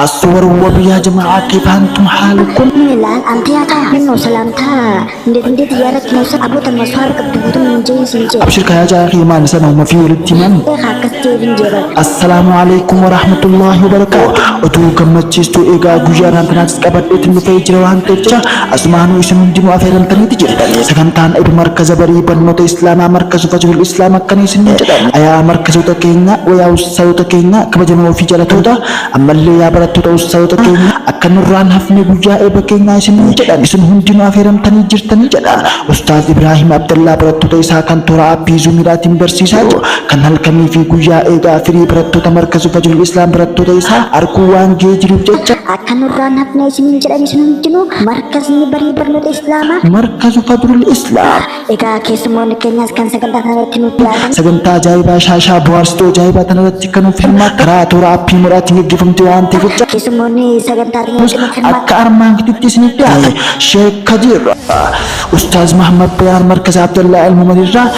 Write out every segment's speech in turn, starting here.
አስወርወብ ያ ጀማዓ ኬፍ አንቱም ሓልኩም ምን ይላል አንተ ያታ ምን ነው ሰላምታ እንዴት እንዴት እያደረክ ነው? አቦተ መስዋር ቅድቡትም እንጂ ሲንጀ አብሽር ከያጃ ኺማን ሰነው መፊ walitti himan Assalaamu alaikum warahmatullahi wabarakatuh. Oduu gammachiistuu egaa guyyaa kanaatti qabadheetiin dhufee jira waan ta'eef jecha asumaanuu isin hundinuu affeeramtaniiti jirtan. Sagantaan eebba markaza barii barnoota Islaamaa markazu Fajrul Islaam akkana isin jedhan. Ayaa markazoota keenya wayaa ustaazota keenya kabajamoo fi jalatoota ammallee yaa barattoota ustaazota keenya akka nurraan hafne guyyaa eebba keenyaa isin jedhan. Isin hundinuu affeeramtanii jirtanii jedha. Ustaaz Ibrahim Abdallaa barattoota isaa kan toora aappii zuumiidhaatiin barsiisaa jiru kan halkanii fi guyyaa eegaa firii barattoota markazu Fajrul Islaam barattoota isaa arguu waan ga'ee jiruuf jecha akka nurraan hafne isiniin jedhan isin hundinuu markazni barii barnoota Islaamaa markazu Fajrul Islaam egaa keessummoonni keenyas kan sagantaa kanarratti nuuf dhiyaatan sagantaa ajaa'ibaa shaashaa bohaarsituu ajaa'ibaa tanarratti kan nuuf hirmaatan karaa toora aappii muraatiin gaggeeffamte waan ta'eef jecha keessummoonni sagantaa kanarratti nuuf hirmaatan akka armaan gaditti isiniif dhiyaate Sheek Kadir Ustaaz Mahammad Bayaan markaza Abdallaa Ilmuman irraa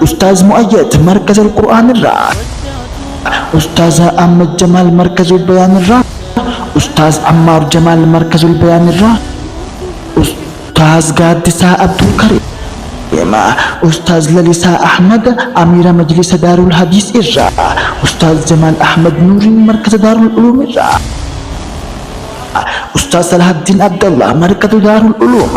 Ustaaz Mu'ayyad markaza Alqur'aan irraa Ustaaz Ahmad Jamaal markaza Bayaan irraa Ustaaz Ammaar Jamaal markaza Bayaan irraa Ustaaz Gaaddisaa Abdul Karim Ustaaz Lalisaa Ahmad Amiira Majlisa Daarul Hadiis irraa Ustaaz Jamaal Ahmad Nuuriin markaza Daarul Uluum irraa Ustaaz Salahaddin Abdallah markaza Daarul Uluum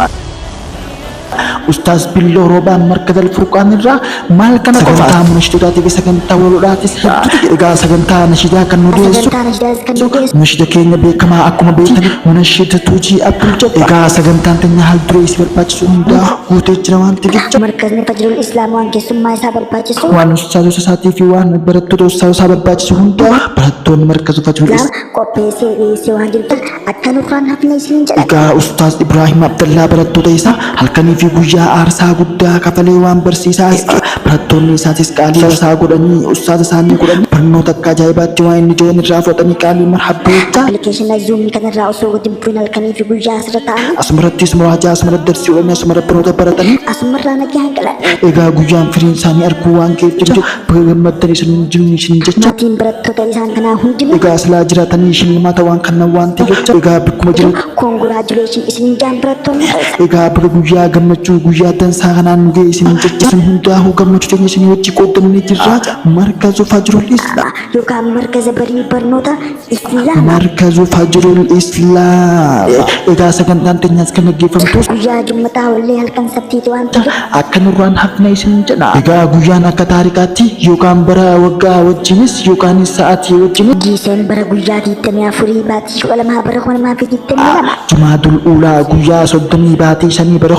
Ustaaz Billoo Roobaan markaza Alfurqaan irraa maal kana qofa sagantaa munashidootaatiif sagantaa walodhaatis hedduutu jira. Egaa sagantaa nashidaa kan nu dhiyeessu sagantaa nashidaas kan nu dhiyeessu Munashida keenya beekamaa akkuma beektan munashida Tuujii Abdul Jabbar. Egaa sagantaan teenya haal duree isi barbaachisu hundaa guutee jira waan ta'eef jecha markazni Fajrul Islaam waan keessummaa isaa barbaachisu waan ustaazota isaatii fi waan barattoota ustaazota isaa barbaachisu hundaa barattoonni markazu Fajrul Islaam qopheessee dhiyeessee waan jiruuf akka nurraan hafne isiniin jedhan Egaa Ustaaz Ibrahim Abdallaa barattoota isaa halkanii fi guyyaa aarsaa guddaa kafalee waan barsiisaa as ga'e barattoonni isaatis qaalii isaa godhanii ustaaza isaanii godhanii barnoota akka ajaa'ibaatti waan inni jiran irraa fudhatanii qaalii marhabbaa jechaa appilikeeshina zuumii kanarraa osoo gadi hin bu'in halkanii fi guyyaa asirra ta'anii asumarrattis muraajaa asumarratti darsii godhanii asumarratti barnoota baratanii asumarraa nagaan galan egaa guyyaan firiin isaanii arguu waan ga'eef jecha baga gammaddan isin hundinuu isin jecha maatiin barattoota isaan kanaa hundinuu egaa silaa jiraatanii shillimaata waan kannan waan ta'eef jecha egaa bakkuma jiru congratulation isiniin jaan barattoonni keessa egaa baga guyyaa gammachuu guyyaa dansaa kanaan nu ga'e isin jecha isin hundaa'uu gammachuu keenya isinii wajji qooddannee jirra markazu Fajrul Islaam yookaan markaza barii barnoota Islaamaa markazu Fajrul Islaam egaa sagantaan teenyaas kan gaggeeffamtus guyyaa jummataa wallee halkan sabtiiti waan ta'eef akka nurraan hafne isin jedha. Egaa guyyaan akka taarikaatti yookaan bara waggaa wajjinis yookaan sa'aatii wajjinis Giiseen bara guyyaa 24 baatii 12 bara 2022 Jumaadul Uulaa guyyaa 30 baatii 5 bara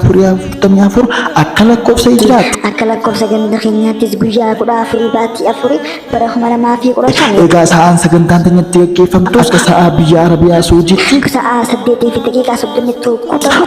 1444 akka lakkoofsa hijiraatti. akka lakkoofsa ganda keenyaattis guyyaa 14 baatii 4 bara 2015 Egaa sa'aan sagantaan teenyatti gaggeeffamtu akka sa'aa biyya Arabiyaa Suudiitti sa'aa 8:31 ta'u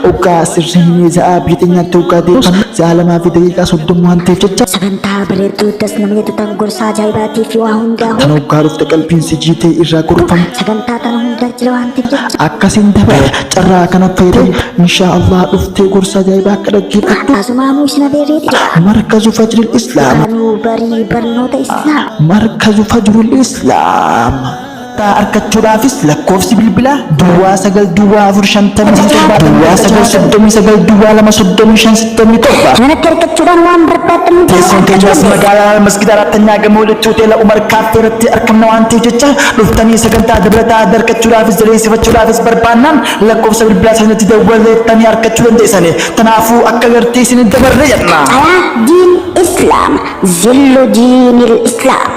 hoggaa sirrii sa'aa biyya teenyaatti hoggaa deeffannu sa'a 2:30 waan ta'eef jecha sagantaa bareedduu das nama jettu tan gorsaa ajaa'ibaatii fi waa hundaa tan hoggaa dhufte qalbiin si jiitee irraa gorfamu sagantaa tana hundaa jira waan ta'eef jecha akkasiin dabale carraa kana fayyadamu inshaa Allah dhuftee gorsa ajaa'ibaa akka dhaggeeffattu asumaanuu isin abeereeti jira markazu Fajril Islaam kaanuu barii barnoota Islaam markazu Fajrul Islaam argachuudhaafis lakkoofsi bilbilaa duwwaa 9 duwwaa 4 57 duwwaa 9 39 duwwaa 2 35 67 kanatti argachuudhaan waan barbaaddan Teessoon keenyas magaalaa masgida አራተኛ gamoo lichuu hoteela Umar Kaaffee irratti argamna waan ta'eef jecha dhuftanii sagantaa dabalataa argachuudhaafis daleessifachuudhaafis barbaannaan lakkoofsa bilbilaa sanatti dawwaleettanii argachuu dandeessani. Kanaafuu akka gartee isin dabarre jenna. Alaa diin Islaam zillu diinil Islaam.